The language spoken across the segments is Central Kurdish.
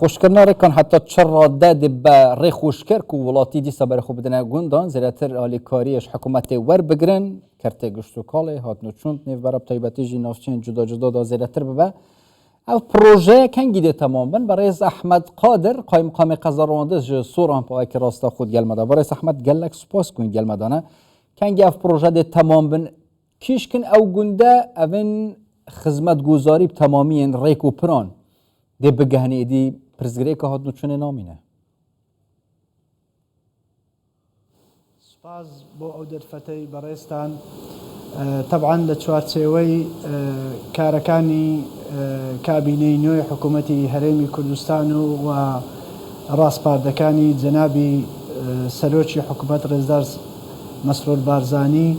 خۆشکردنا ڕێکان هەتا چ ڕادە دێ بە ڕێ خۆشکەر کو وڵاتی دیسا بەرە خۆ بدەنە گوندان زێرەتر ئالیکاریش حکوومەتێ وەربگرن کەرتێ گشت و کاڵێ هاتن و چوند نێڤبەرە بە تایبەتیژی ناوچەیان جودا جودا دا زێرەتر ببە ئەو پرۆژەیە کەنگی دێ تەمام بن بەڕێز ئەحمەد قادر قایمقامی قەزا ڕواندز ژ سۆران پاوەکی ڕاستە خود گەلمەدا بەڕێز ئەحمەد گەلەک سوپاس کوین گەلمەدانە کەنگی ئەف پرۆژە دێ تەمام بن کیشکن ئەو گوندە ئەڤن خزمەتگوزاری تەمامیên ڕێک و پران دێ بگەهنێ ئیدی پرسگرێکە هاتن و چونێ نامینە. سوپاس بۆ ئەو دەرفەتەی بەڕێزتان. تەبعەن لە چوارچێوەی کارەکانی کابینەی نوێی حکوومەتی هەرێمی کوردستان و و ڕاسپاردەکانی جەنابی سەرۆکی حکوومەت ڕێزدار مەسرور بارزانی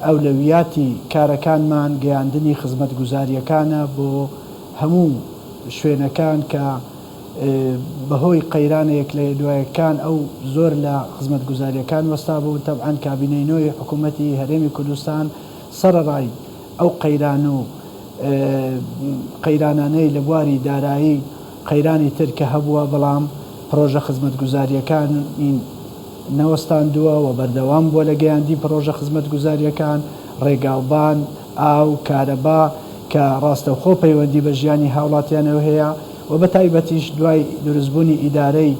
ئەولەویاتی کارەکانمان گەیاندنی خزمەتگوزارییەکانە بۆ هەموو شوێنەکان کە بەهۆی قەیرانە یەک لە دوایەکان ئەو زۆر لە خزمەتگوزارییەکان وەستابوون، تەبعەن کابینەی نۆی حکوومەتی هەرێمی کوردستان سەرەڕای ئەو قەیران و قەیرانانەی لە بواری دارایی قەیرانی تر کە هەبووە بەڵام پڕۆژە خزمەتگوزارییەکانی نەوەستاندووە و بەردەوام بووە لە گەیاندی پڕۆژە خزمەتگوزارییەکان، ڕێگاوبان، ئاو، کارەبا، کە ڕاستەوخۆ پەیوەندی بە ژیانی هاوڵاتیانەوە هەیە و بە تایبەتیش دوای دروستبوونی ئیدارەی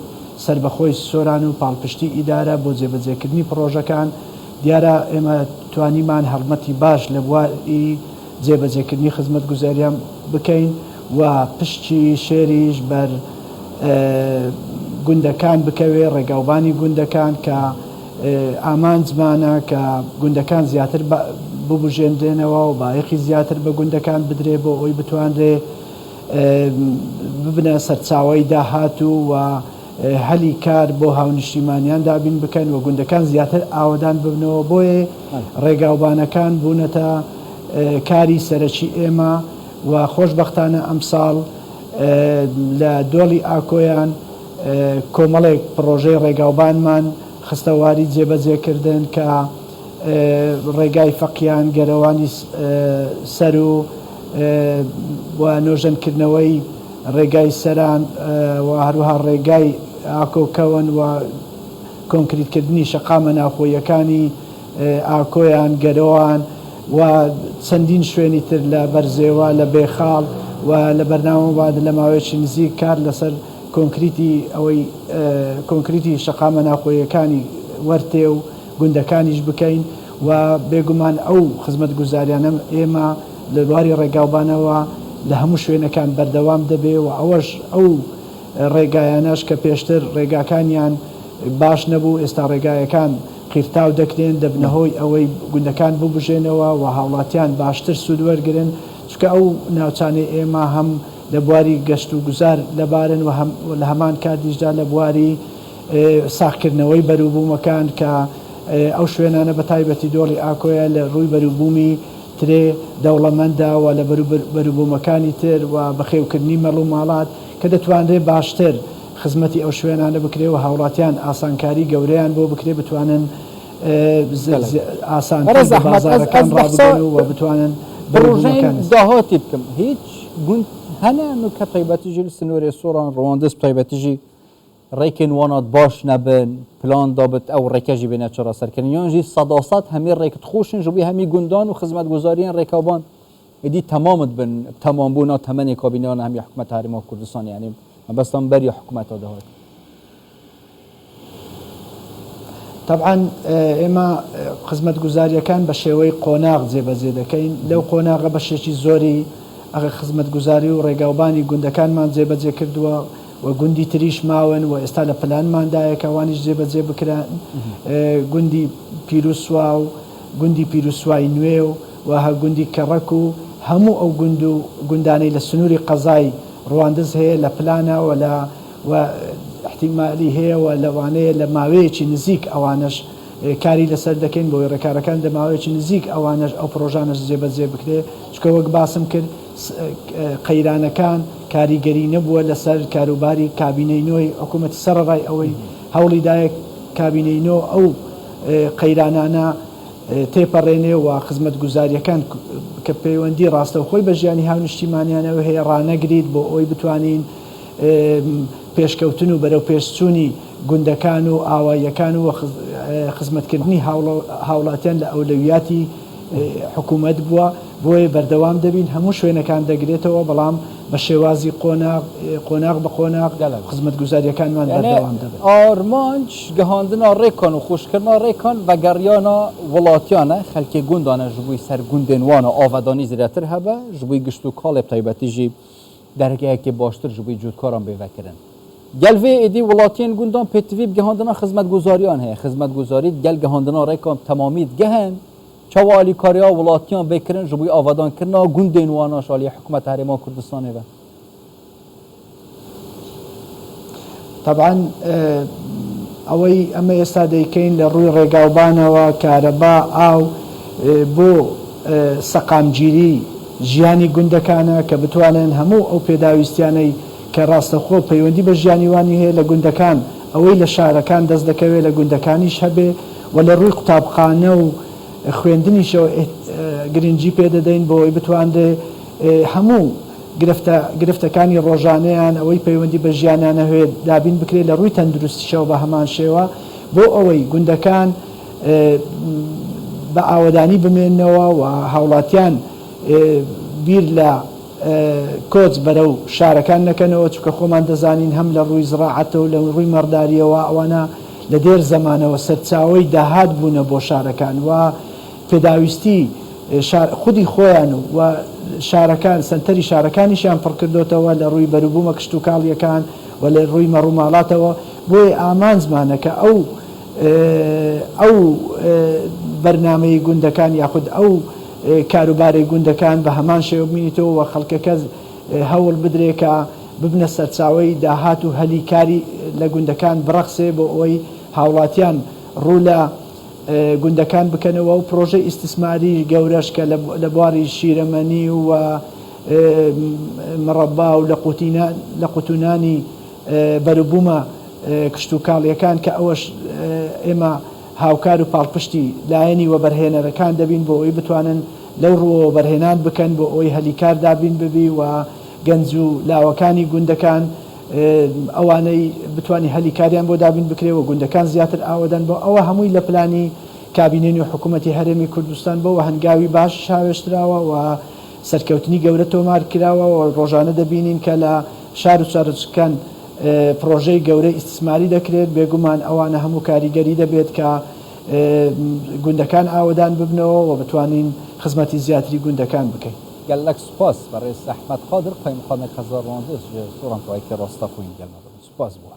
سەربەخۆی سۆران و پاڵپشتی ئیدارە بۆ جێبەجێکردنی پڕۆژەکان، دیارە ئێمە توانیمان هەڵمەتی باش لە بواری جێبەجێکردنی خزمەتگوزاریان بکەین و پشکی شێریش بەر گوندەکان بکەوێ، ڕێگاوبانی گوندەکان کە ئامانجمانە کە گوندەکان زیاتر ببوژێنرێنەوە و بایەخی زیاتر بە گوندەکان بدرێ بۆ ئەوەی بتوانرێ ببنە سەرچاوەی داهات و و هەلی کار بۆ هاونیشتیمانیان دابین بکەن و گوندەکان زیاتر ئاوەدان ببنەوە بۆیە ڕێگاوبانەکان بوونەتە کاری سەرەکی ئێمە و خۆشبەختانە ئەمساڵ لە دۆڵی ئاکۆیان کۆمەڵێک پڕۆژەی ڕێگاوبانمان خستە واری جێبەجێکردن کە ڕێگای فەقیان، گەرەوانی سەروو و نۆژەنکردنەوەی ڕێگای سەران و هەروەها ڕێگای ئاکۆ کەون و کۆنکریتکردنی شەقامە ناوخۆییەکانی ئاکۆیان، گەرۆان و چەندین شوێنی تر لە بەرزێوە، لە بێخاڵ و لە بەرنامەمان لە ماوەیەکی نزیک کار لەسەر کۆنکریتی ئەوەی کۆنکریتی شەقامە ناوخۆییەکانی وەرتێ و گوندەکانیش بکەین و بێگومان ئەو خزمەتگوزاریانە ئێمە لە بواری ڕێگاوبانەوە لە هەموو شوێنەکان بەردەوام دەبێ و ئەوەش ئەو ڕێگایانەش کە پێشتر ڕێگاکانیان باش نەبوو ئێستا ڕێگایەکان قیرتاو دەکرێن دەبنە هۆی ئەوەی گوندەکان ببوژێنەوە و هاوڵاتیان باشتر سوود وەرگرن چونکە ئەو ناوچانەی ئێمە هەم لە بواری گەشت و گوزار لەبارن و هەم لە هەمان کاتیشدا لە بواری ساغکردنەوەی بەروبوومەکان کە ئەو شوێنانە بە تایبەتی دۆڵی ئاکۆیە لە ڕووی بەروبوومی ترێ دەوڵەمەندە و لە بەروبوومەکانی تر و بەخێوکردنی مەڵ و ماڵات کە دەتوانرێ باشتر خزمەتی ئەو شوێنانە بکرێ و هاوڵاتیان ئاسانکاری گەورەیان بۆ بکرێ بتوانن ئاسانتر بەڕێز بە ئەحمەد ئەز بازاڕەکان ئەز بەحسا ڕابگەن و بتوانن پڕۆژەین بەروبوومەکان داهاتی بکەم هیچ گوند هەنە نوکە تایبەتیژی لە سنوورێ سۆران ڕواندز تایبەتیژی ڕێکێن وانات باش نەبن پلان دابت ئەو ڕێکەژی بێنە چارەسەرکردن یانژی سەداسەد هەمی ڕێکت خۆشن ژ بووی هەمی گوندان و خزمەتگوزاریان ڕێکاوبان ئیدی تەمامت بن تەمام بوونا تەمەنێ کابینەیان هەمی حکومەت هەرێما کوردستان یعنی مەبەستم بەری حکومەتە دەهات. تەبعەن ئێمە خزمەتگوزارییەکان بە شێوەی قۆناغ جێبەجێ دەکەین، لەو قۆناغە بەشێکی زۆری خزمەتگوزاری و ڕێگاوبانی گوندەکانمان جێبەجێ کردووە و گوندی تریش ماون و ئێستا لە پلانماندایە کە ئەوانیش جێبەجێ بکرێن، گوندی پیروسوا و گوندی پیروسوای نوێ و و گوندی کەڕەک و هەموو ئەو گوند و گوندانەی لە سنووری قەزای ڕواندز هەیە لە پلانە و لە و ئیحتیمالی هەیە و لەوانەیە لە ماوەیەکی نزیک ئەوانەش کاری لەسەر دەکەین بۆی ڕێکارەکان لە ماوەیەکی نزیک ئەوانەش ئەو پڕۆژانەش جێبەجێ بکرێ چونکە وەک باسم کرد قەیرانەکان کاریگەری نەبووە لەسەر کاروباری کابینەی نۆی حکوومەتی سەرەڕای ئەوەی هەوڵی دایە کابینەی نۆ ئەو قەیرانانە تێپەڕێنێ و خزمەتگوزارییەکان کە پەیوەندی ڕاستەوخۆی بە ژیانی هاونیشتیمانیانەوە هەیە ڕانەگریت بۆ ئەوەی بتوانین. پێشکەوتن و بەرەوپێشچوونی گوندەکان و ئاواییەکان و خزمەتکردنی هاوڵاتیان لە ئەولەویاتی حکوومەت بووە، بۆیە بەردەوام دەبین، هەموو شوێنەکان دەگرێتەوە، بەڵام بە شێوازی قۆناغ، قۆناغ بە قۆناغ خزمەتگوزارییەکانمان بەردەوام دەبن. ئارمانج گەهاندنا ڕێکان و خۆشکردنا ڕێکان ڤەگەڕیانا وڵاتیانە، خەلکێ گوندانە ژ بووی سەر گوندێن وانە ئاڤەدانی زێدەتر هەبە، ژ بووی گشت و کاڵێ بتایبەتی ژی دەرگەیەکێ باشتر ژ بووی جووتکاران بێ ڤەکرن. گەل ڤێ ئێدی وڵاتیێن گوندان پێتڤی بگەهاندنا خزمەتگوزاریان هەیە، خزمەتگوزاریت گەل گەهاندنا ڕێکان تەمامیت گەهن، چاوا ئالیکاریا وڵاتیان بێ کرن ژ بووی ئاڤەدان کرنا گوندێن واناش ئالیێ حکومەت هەرێما کوردستانێ ڤە. تەبعەن ئەوەی ئەمە ئێستا دەیکەین لە ڕووی ڕێگاوبانەوە، کارەبا، ئاو بۆ سەقامگیری ژیانی گوندەکانە کە بتوانن هەموو ئەو پێداویستیانەی کە ڕاستەوخۆ پەیوەندی بە ژیانی وانی هەیە لە گوندەکان ئەوەی لە شارەکان دەست دەکەوێت لە گوندەکانیش هەبێ و لە ڕووی قوتابخانە و خوێندنیشەوە گرنگی پێ دەدەین بۆ ئەوەی بتوانرێ هەموو گرفتە گرفتەکانی ڕۆژانەیان ئەوەی پەیوەندی بە ژیانیانە هەیە دابین بکرێت لە ڕووی تەندروستیشەوە بە هەمان شێوە بۆ ئەوەی گوندەکان بە ئاوەدانی بمێننەوە و هاوڵاتیان بیر لە کۆچ بەرەو شارەکان نەکەنەوە چونکە خۆمان دەزانین هەم لە ڕووی زڕاعەتەوە لە ڕووی مەڕداریەوە ئەوانە لە دێر زەمانەوە سەرچاوەی داهات بوونە بۆ شارەکان و پێداویستی شار خودی خۆیان و و شارەکان سەنتەری شارەکانیشیان پڕکردۆتەوە لە ڕووی بەروبوومە کشتوکاڵیەکان و لە ڕووی مەڕوماڵاتەوە بۆیە ئامانجمانە کە ئەو ئەو بەرنامەی گوندەکان یاخود ئەو کاروبارەی گوندەکان بە هەمان شێوە بمینیتەوە و خەڵکەکە هەوڵ بدرێ کە ببنە سەرچاوەی داهات و هەلی کاری لە گوندەکان بڕەخسێ بۆ ئەوەی هاوڵاتیان ڕوو لە گوندەکان بکەنەوە و پرۆژەی ئیستیسماری گەورەش کە لە بواری شیرەمەنی و مڕەبا و لە قوتونانی بەروبوومە کشتوکاڵیەکان کە ئەوەش ئێمە هاوکار و پاڵپشتی لایەنی وەبەرهێنەرەکان دەبین بۆ ئەوەی بتوانن لەو ڕووەوە وەبەرهێنان بکەن بۆ ئەوەی هەلی کار دابین ببی و گەنج و لاوەکانی گوندەکان ئەوانەی بتوانی هەلی کاریان بۆ دابین بکرێ و گوندەکان زیاتر ئاوەدان بۆ ئەوە هەمووی لە پلانی کابینەی نوێ حکوومەتی هەرێمی کوردستان بۆ و هەنگاوی باشیش هاوێشتراوە و سەرکەوتنی گەورە تۆمار کراوە و ڕۆژانە دەبینین کە لە شار و شارۆچکەکان پڕۆژەی گەورەی ئیستیسماری دەکرێت، بێگومان ئەوانە هەموو کاریگەری دەبێت کە گوندەکان ئاوەدان ببنەوە و بتوانین خزمەتی زیاتری گوندەکان بکەین. گەلەک سوپاس بەڕێز ئەحمەد قادر قایمقامی قەزا ڕواندز ژ سۆران تۆ ئەیکێ ڕاستەخۆین گەل مە ببن سوپاس بۆ.